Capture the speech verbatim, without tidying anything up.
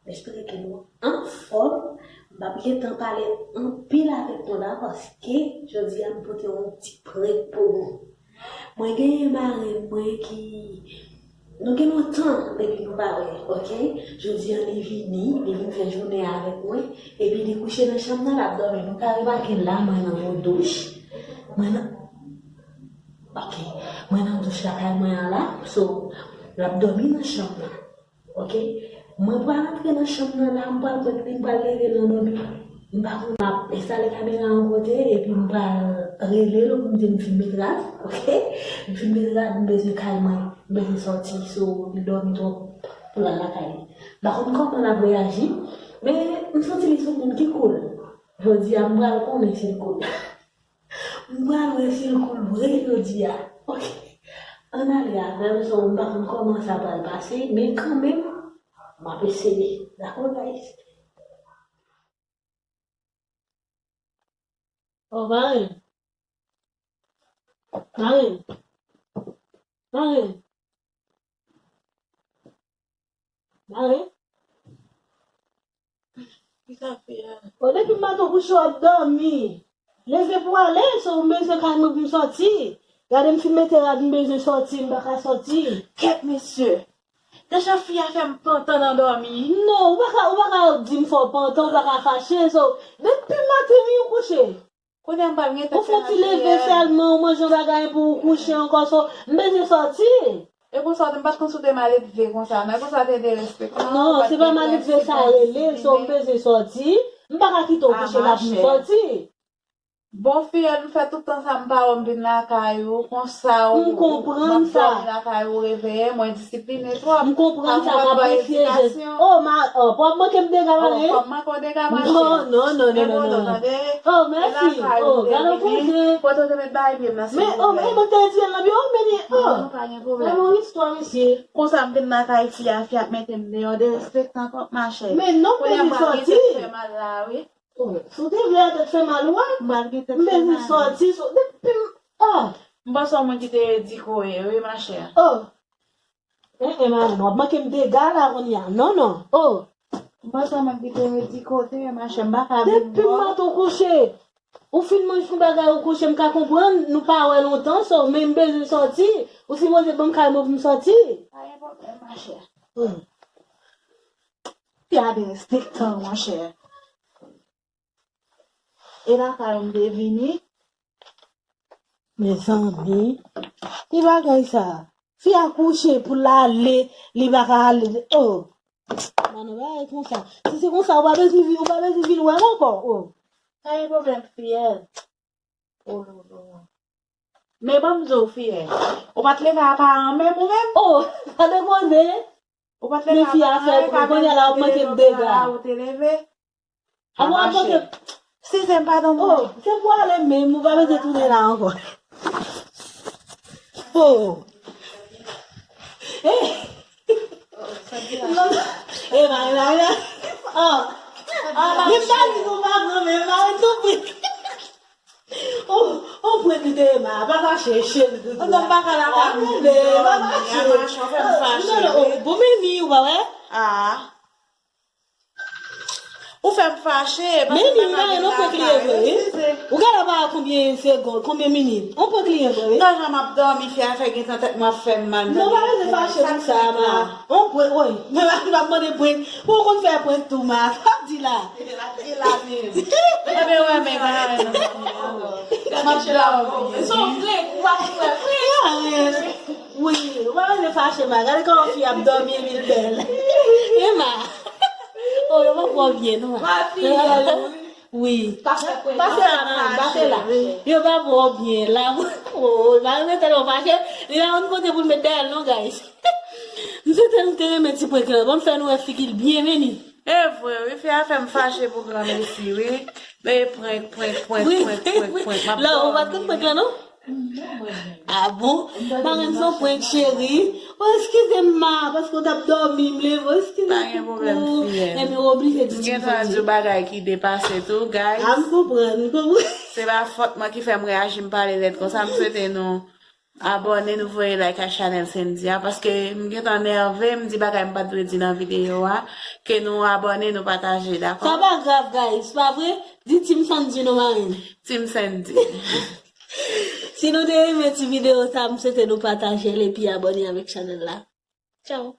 M espere ke nou anfòm. M p ap gentan pale anpil avèk nou la, paske jodi a m pote yon ti prank pou nou. Mwen genyen marenn mwen ki, nou gen lontan depi nou pa wè, oke? Jodi a li vini, li vin fè jounen avèk mwen, epi li kouche nan chanm nan, l ap dòmi. Nou ka remake la, mwen nan yon douch. Mwen nan, oke, mwen nan douch lakay mwen an la, so, l ap dòmi nan chanm nan. Oke? Mwen pral antre nan chanm nan la, m pral pran li, m pral leve l nan dòmi. M pa konn, m ap enstale kamera yon kote, epi m pral rele l pou m di m fin met rad, oke? M fin met rad, m bezwen kay mwen, m bezwen sòti, so li dòmi twòp pou l al lakay li. M pa konn kòman l ap reyaji, men m santi li se yon moun ki cool. Jodi a, m pral konnen si l cool. M pral wè si l cool vre jodi a. Oke. Ann ale avè m, so m pa konn kòman sa pral pase, men kanmenm, m ap eseye. Dakò, guys? Oh, marenn. Marenn. Marenn. Marenn. Ki sa fè a? Bon, depi maten w kouche w ap dòmi. Leve pou ale, so m bezwen kay mwen pou m sòti. Gade m fin mete rad, m bezwen sòti, m pa ka sòti. Kèt mesye. Deja fi a fè m pantan nan dòmi. Non, ou pa ka, ou pa ka di m fè w pantan, ou pa ka fache, so depi maten wi ou kouche. Kounye a m pral gen tèt fè mache. Ou fè yon ti leve sèlman, ou manje yon bagay pou ou kouche ankò, so m bezwen sòti. E konsa, m pa t konn si w te maledve konsa, non, e konsa te derespektan. Non, se pa maledve sa rele, so m bezwen sòti. M pa ka kite w kouche la pou m sòti. Bon, fiyèl, m fè tout tan sa m pa wè w, m vin lakay ou, konsa ou, m ap dòmi lakay ou, ou reveye m, ou endisipline twòp. M konprann sa, m apresye jès. Oh, ma, oh, pou w ap manke m dega, marenn. Oh, fò m manke w dega, machè. Non, non, non, non, non, non. Oh, mèsi. Oh, gade w koze. Kote w te met bagay pye m nan, silvouplè? Men, oh, men, mwen te di l nan biro, men li, oh. Non, pa gen pwoblèm. Gade yon istwa, mesye. Konsa m vin lakay fi a, fi a ap mete m deyò, derespektan twòp, machè. Men non, m bezwen sòti. Kounye a m pral gen tèt fè mal la, wi. Oh, si w te vle a tèt fè mal ou a, m pral gen tèt fè mal. M bezwen sòti, so, depi m, oh. M panse w moun ki te di koye, wi, machè. Oh. En, en, marenn, w ap manke m dega la kounye a. Non, non. Oh. M panse w moun ki te di kote, machè, m pa ka vin wè w. Depi maten w kouche, ou fin manje yon bagay, ou kouche, m ka konprann, nou pa wè lontan, so, men m bezwen sòti. Ou sipoze ban m kay mwen pou m sòti. Pa gen pwoblèm, machè. Hmm. Te a derespektan, monchè. E lakay ou m te vini. Mezanmi, ki bagay sa? Fi a kouche pou l ale, li pa ka ale. Oh, manan, bagay konsa. Si se konsa, ou pa bezwen vin, ou pa bezwen vin wè m ankò. Oh. Pa gen pwoblèm, fiyèl. Oh, lolo. Men ban m di w, fiyèl. Ou pa t leve a paran menm ou menm? Oh, pa de koze. Ou pa t leve a paran menm, pa menm ou te leve, ou pa la ou te leve. A bon, a bon, ke... Si se m pa nan... Oh, se pou ale menm, ou pa bezwen tounen la ankò. Oh. Eh. Non, non. Eh, Marie, Marie. Oh. Ah, men pa di nou pa pran, men Marie, souple. Oh, oh, pran li de ma, pa fache, cheri doudou. Non, m pa ka la ka mouye, pa fache. Mache, w fè m fache. Non, non, oh, bon, men ni, ou pa wè? Ah. Ou fè m fache, paske m pa ka vin lakay ou, eskize. Ou gade pa konbyen segonn, konbyen minit. On prank li ye vre, wi. Nan jan m ap dòmi, fi a fè gentan tèt mwen ap fè m mal. Non, pa bezwen fache pou sa, ma. On prank, wi. Men pa, pa mande prank. Ou konn fè prank tou, ma. Sa w ap di la? Li la menm. Enben, wè, men, pa nan zanmi ankò. Mache la, w ap vini. Son prank, ou pa konn wè prank. Wi, ou pa bezwen fache, ma. Gade kòman fi ap dòmi, epi l bèl. E ma. Oh, yo pa pran byen, non. Wi. Pase la, man, pase la. Yo pa pran byen, la. Oh, pa renmen tèlman fache. Li pa konn kote pou l met dèyè l, non, guys. M swete nou te renmen ti prank lan. Bon, m fè nou wè figi l byen, men ni. E vre, wi, fi a fè m fache pou granmesi, wi. Men prank, prank, prank, prank, prank, prank. M ap dòmi. La, ou pa t konn prank lan, non? Ah bon? Marenn, se yon prank, cheri. Oh, eskize m, ma, paske w t ap dòmi, m leve w, eskize m koukou. Pa gen pwoblèm, fiyèl. Enben, w oblije di m. Gentan di yon bagay ki depase tou, guys. Ah, m konprann, m konprann. Se pa fòt mwen ki fè m reyaji, m pale lèd konsa, m swete nou Abòne, nou voye like a chanèl Sendy a, paske m gentan nève, m di bagay m pa t dwe di nan videyo a, ke nou abòne, nou pataje, dakò? Sa pa grav, guys, pa vre? Di Team Sendy non, Marine. Team Sendy. Si nou te renmen ti videyo sa, m swete nou pataje l epi abòne avèk chanèl la. Tchao.